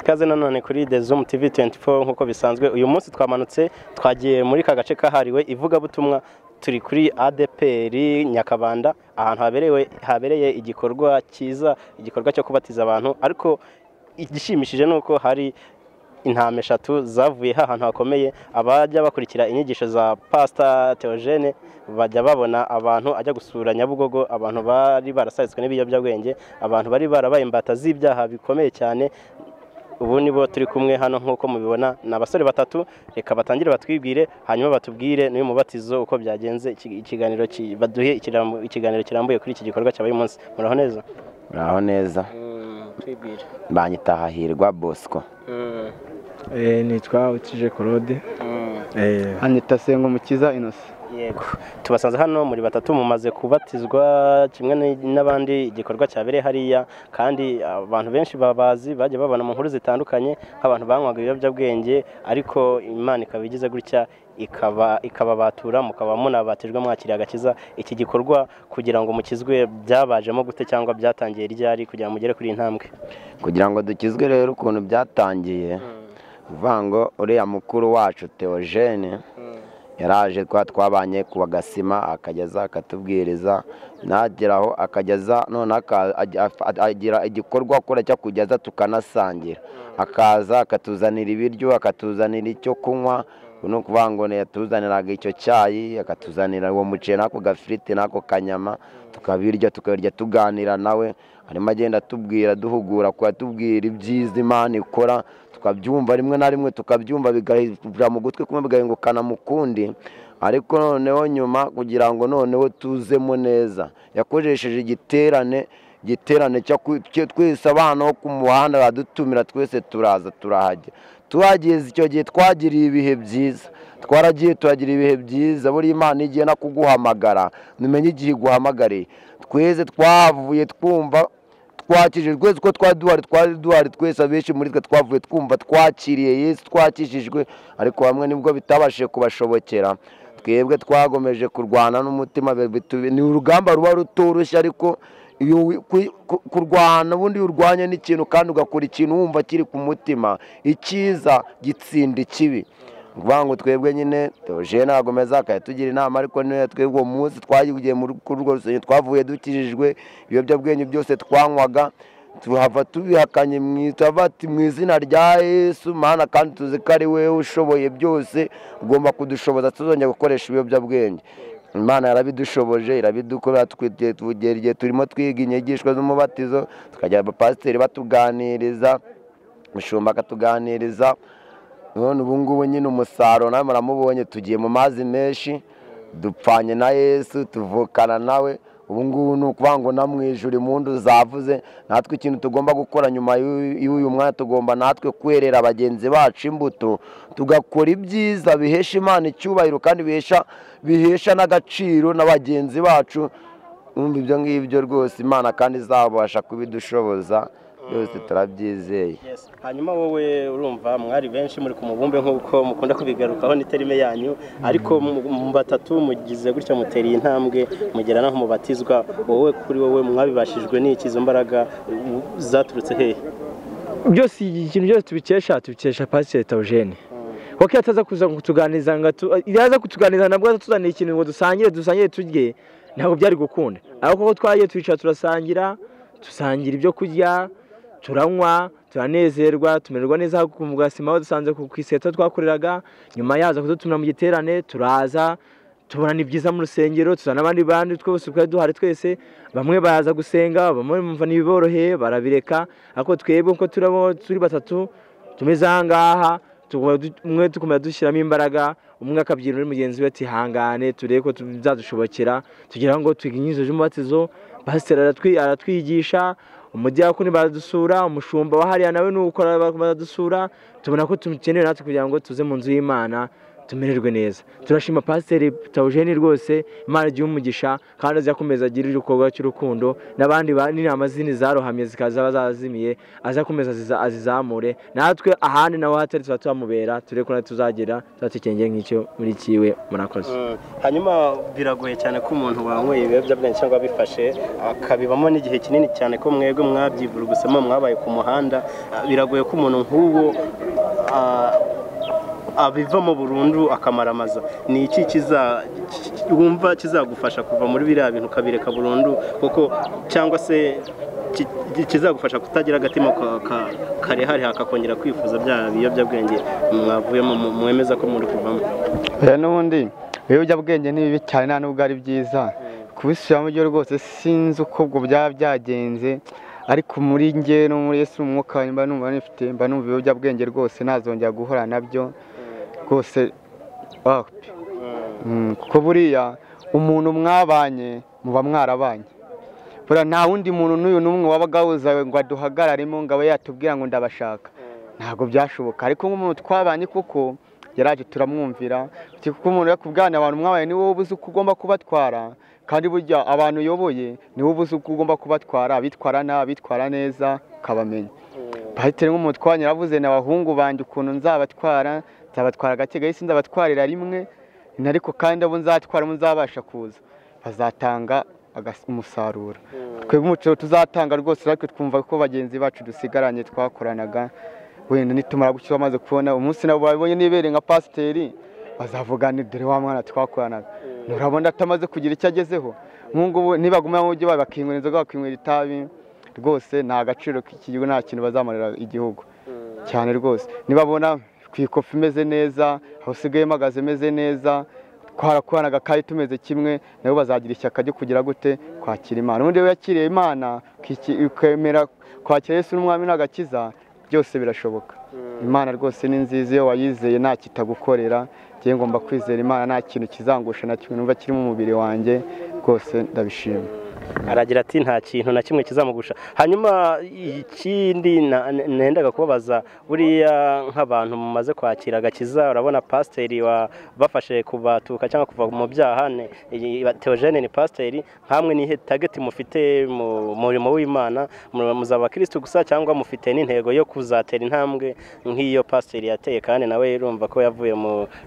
Ikaze nanone kuri The Zoom TV 24 nkuko bisanzwe. Uyu munsi twamanutse twagiye muri ka gace kahariwe ivugabutumwa, turi kuri ADPR Nyakabanda, ahantu habereye igikorwa cyiza, igikorwa cyo kubatiza abantu. Ariko igishimishije nuko hari intama eshatu zavuye ahantu hakomeye. Abajya bakurikira inyigisho za Pastor Theogene bajya babona abantu ajya gusura Nyabugogo, abantu bari barasayitswe n'ibiyobyabwenge, abantu bari barabaye imbata z'ibyaha bikomeye cyane. Ubu nibo turi kumwe hano nkuko mubibona, ni abasore batatu. Reka batangire batwibwire, hanyuma batubwire n'uyu mubatizo uko byagenze, ikiganiro baduhe ikiganiro kirambuye kuri iki gikorwa cyabaye umunsi. Muraho neza? Muraho neza. Twibwire. Banyita Hahirwa Bosco. Nitwa Utije Claude. Anyita Sengumukiza Innocent. Yego, tubasanze hano muri batatu mumaze kubatizwa kimwe n'abandi. Igikorwa cyabereye hariya, kandi abantu benshi babazi bajya babona mu nkuru zitandukanye nk'abantu banywaga ibiyobyabwenge, ariko Imana ikaba igize gutya ikababatura, mukaba munabatijwe mwakiriye agakiza. Iki gikorwa kugira ngo mukizwe byabajemo gute, cyangwa byatangiye ryari kugira ngo mugere kuri iyi ntambwe? Kugira ngo dukizwe rero ukuntu byatangiye, uvuga ngo uriya mukuru wacu Theogene yaraje, twabanye ku bagasima, akageza akatubwiriza, nageraho akageza none agira igikorwa akora cyo kugeza tukanasangira, akaza akatuzanira ibiryo, akatuzanira icyo kunywa. Ni ukuvuga ngo yatuzaniraga icyo cyayi, akatuzanira uwo muceri n'ako gafiriti n'ako kanyama, tukabirya tuganira nawe, arimo agenda atubwira, duhugura, atubwira ibyiza Imana ikora, tukabyumva rimwe na rimwe tukabyumva bigahita mu gutwi kumwe bigahingukana mu kundi. Ariko noneho nyuma kugira ngo noneho tuzemo neza, yakoresheje igiterane cyo twese abana bo ku muhanda badutumira, twese turaza turahajya. Tuhageze icyo gihe twagiriye ibihe byiza, twaragiye turagira ibihe byiza. Buri Imana igiye no kuguhamagara numenye igihe iguhamagariye. Twese twavuye twumva twakijijwe, twese uko twari duhari twese, abenshi muri twe twavuye twumva twakiriye Yesu, twakijijwe. Ariko bamwe nibwo bitabashije kubashobokera. Twebwe twagomeje kurwana n'umutima, ni urugamba ruba rutoroshye, ariko kurwana ubundi urwanya n'ikintu kandi ugakora ikintu wumva kiri ku mutima, icyiza gitsinda ikibi. Kuvuga ngo twebwe nyine Theogene agomeza akatugira inama, ariko niyo twebwe uwo munsi twagiye muri urwo rusengero twavuye dukijijwe, ibiyobyabwenge byose twanywaga tuhava tubihakanye mu izina rya Yesu Mana, kandi tuzi ko ari wewe ushoboye byose, ugomba kudushoboza tuzongera gukoresha ibiyobyabwenge. Imana yarabidushoboje, irabidukora. Tugera igihe turimo twiga inyigisho z'umubatizo, tukajya abapasiteri batuganiriza, umushumba akatuganiriza. None ubu ngubu nyine umusaruro nawe muramubonye, tugiye mu mazi menshi, dupfanye na Yesu, tuvukana nawe. Ubu ngubu ni ukuvuga ngo na mu ijuru impundu zavuze. Natwe ikintu tugomba gukora nyuma y'uyu mwanya, tugomba natwe kwerera bagenzi bacu imbuto, tugakora ibyiza bihesha Imana icyubahiro kandi bihesha n'agaciro na bagenzi bacu. Umva ibyo ngibyo rwose Imana kandi izabasha kubidushoboza byose, turabyizeye. Hanyuma wowe urumva mwari benshi muri ku mubumbe nkuko mukunda kubigarukaho n'iterime yanyu, ariko mu batatu mugize gutya muteriye intambwe mugera naho mubatizwa. Wowe kuri wowe mwabibashijwe n'iki? Izo mbaraga zaturutse hehe? Byose ikintu byose tubikesha Pastor Theogene. Kuko ataza kuza kutuganiriza, ngo yaza kutuganiriza nabwo atuzaniye ikintu ngo dusangire turye, ntabwo byari gukunda. Ariko kuko twagiye twicara turasangira, dusangira ibyo kurya, turanywa, turanezerwa, tumererwa neza ku gasima aho dusanze ku iseta twakoreraga. Nyuma yaza kudutumira mu giterane, turaza Tubona ni byiza mu rusengero, tuzana n'abandi bandi twose twari duhari twese, bamwe baza gusenga, bamwe bumva ntibiboroheye barabireka, ariko twebwe uko turabo turi batatu tumeze aha ngaha, umwe tukomeza dushyiramo imbaraga, umwe akabyira undi mugenzi we ati hangane turebe ko bizadushobokera, tugira ngo twiginyize umubatizo. Pasiteri aratwigisha, umudiyakoni baradusura, umushumba wa hariya nawe nuko baradusura, tubona ko tukeneye natwe kugira ngo tuze mu nzu y'Imana tumererwe neza. Turashima Pasiteri Theogene rwose, Imana igihe umugisha kandi azakomeza agira igikorwa cy'urukundo n'abandi n'inama zindi zarohamye zikaza bazazimiye, azakomeza azizamure, natwe ahandi naho hatari tuba tuhamubera, turebe ko tuzagera tuzatikenge nk'icyo muri kiwe. Murakoze. Hanyuma biragoye cyane ko umuntu wanyweye ibiyobyabwenge cyangwa bifashe akabibamo n'igihe kinini cyane, ko mwebwe mwabyivurugusemo mwabaye ku muhanda, biragoye ko umuntu nk'uwo abivamo burundu akamaramaza. Ni iki wumva kizagufasha kuva muri biriya bintu ukabireka burundu kuko, cyangwa se kizagufasha kutagira agatima karehare hakakongera kwifuza bya biyobyabwenge mwavuyemo mwemeza ko muri kuvamo? N'ubundi ibiyobyabwenge ni bibi cyane, nta nubwo ari byiza kubisubiramo byo rwose, sinzi uko ubwo byaba byagenze, ariko muri nge no muri Yesu umwuka mba numva nifite, mba numva ibiyobyabwenge rwose ntazongera guhura nabyo rwose. Kuko buriya umuntu mwabanye muba mwarabanye, buriya nta wundi muntu n'uyu n'umwe wabaga wuzawe ngo aduhagararemo ngo abe yatubwira ngo ndabashaka, ntabwo byashoboka. Ariko nk'umuntu twabanye kuko yaraje turamwumvira, kuko umuntu yakubwana abantu mwabaye ni wowe ubuze uko ugomba kubatwara, kandi burya abantu uyoboye ni wowe ubuze uko ugomba kubatwara, bitwara nabi bitwara neza ukabamenya. Pasiteri nk'umuntu twabanye yaravuze na abahungu banjye ukuntu nzabatwara, nzabatwara gake gake, sinzabatwarira rimwe, ariko kandi abo nzatwara nzabasha kuza bazatanga umusaruro. Twebwe umuco tuzatanga rwose, ariko twumva ko bagenzi bacu dusigaranye twakoranaga wenda nitumara gukira bamaze kubona umunsi nabo babonye nibere nka pasiteri bazavuga ni dore wa mwana twakoranaga, nurabona atamaze kugira icyo agezeho. Nk'ubu nibaguma mu byo bakinywera inzoga bakinywera itabi rwose nta gaciro k'igihugu, nta kintu bazamarira igihugu cyane rwose. Nibabona ku ikofi imeze neza, aho usigaye mpagaze imeze neza, twarakoranaga kandi tumeze kimwe, nabo bazagira ishyaka ryo kugira gute kwakira Imana. Ubundi iyo yakiriye Imana ukemera kwakira Yesu n'Umwami n'agakiza, byose birashoboka. Imana rwose ni nziza, iyo wayizeye nta kitagukorera. Ngiye ngomba kwizera Imana, nta kintu kizangusha na kimwe numva kiri mu mubiri wanjye rwose, ndabishima. Aragira ati nta kintu na kimwe kizamugusha. Hanyuma ikindi nendaga kubabaza, buriya nk'abantu mumaze kwakira agakiza, urabona pasiteri wabafashe kubatuka cyangwa kuva mu byaha, Theogene ni pasiteri, nkamwe nihe target mufite mu murimo w'Imana? Muzaba Kristo gusa cyangwa mufite n'intego yo kuzatera intambwe nk'iyo pasiteri yateye, kandi nawe urumva ko yavuye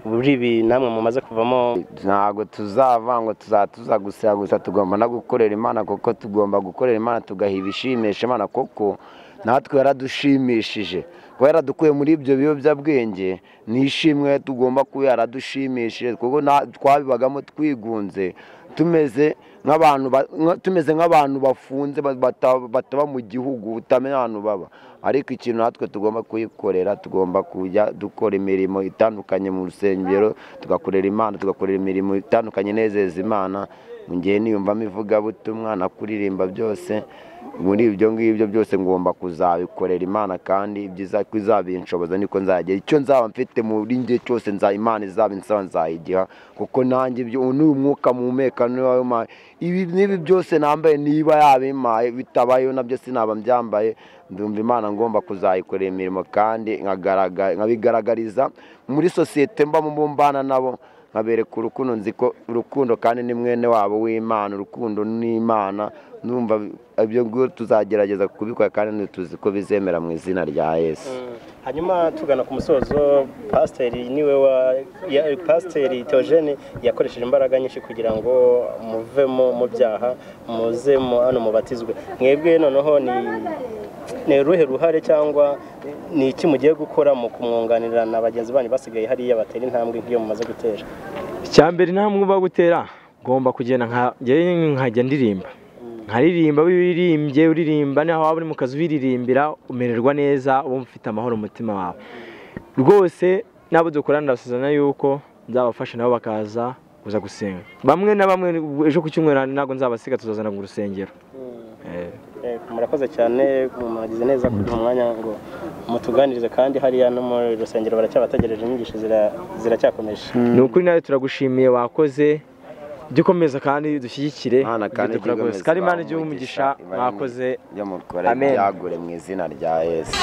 muri ibi namwe mumaze kuvamo? Ntabwo tuzava ngo tuzatuza gusa gusa, tugomba no gukorera Imana, kuko tugomba gukorera Imana tugaha ibishimisha Imana, kuko natwe yaradushimishije kuba yaradukuye muri ibyo biyobyabwenge. Nishimwe tugomba kuba yaradushimishije, kuko twabibagamo twigunze, tumeze nk'abantu bafunze bataba mu gihugu, utamenya ahantu baba. Ariko ikintu natwe tugomba kuyikorera, tugomba kujya dukora imirimo itandukanye mu rusengero, tugakorera Imana, tugakorera imirimo itandukanye inezeza Imana. Ngiye niyumvamo ivugabutumwa na kuririmba byose, muri ibyo ngibyo byose ngomba kuzabikorera Imana, kandi ibyiza kuzabinshoboza niko nzagera icyo nzaba mfite muri nge cyose, nza Imana izabinsaba nzayigiha, kuko nanjye ibyo n'uyu mwuka muhumeka niba ibi n'ibi byose nambaye niba yabimpaye, bitabayeho nabyo sinaba mbyambaye. Ndumva Imana ngomba kuzayikorera imirimo, kandi nkabigaragariza muri sosiyete mba mbana nabo, nkabereka urukundo, nzi ko urukundo kandi ni mwene wabo w'Imana, urukundo n'Imana. Ndumva ibyo tuzagerageza kubikora kandi tuzi ko bizemera mu izina rya Yesu. Hanyuma tugana ku musozo, pasiteri niwe wa pasiteri Theogene yakoresheje imbaraga nyinshi kugira ngo muvemo mu byaha, muze hano mubatizwe. Mwebwe noneho ni uruhe ruhare cyangwa ni iki mugiye gukora mu kumwunganira na bagenzi banyu basigaye hariya batera intambwe nk'iyo mumaze gutera? Icyambere intambwe uba gutera, ngomba kugenda nkajya ndirimba, nkaririmba. Wiririmbye uririmba naho waba uri mu kazi ubiririmbira, umererwa neza, uba ufite amahoro mu mutima wawe rwose. N'abo dukorana ndabasezeranya yuko nzabafasha nabo bakaza kuza gusenga. Bamwe na bamwe ejo ku cyumweru ntabwo nzabasiga, tuzazana mu rusengero. Murakoze cyane, mwagize neza kuduha umwanya ngo mutuganirize, kandi hariya no muri rusengero baracyabategereje, inyigisho ziracyakomeje. Ni ukuri nawe turagushimiye, wakoze, jya ukomeza kandi dushyigikire, kandi Imana igihe umugisha mwakoze. Amen. Byagure mu izina rya Yesu.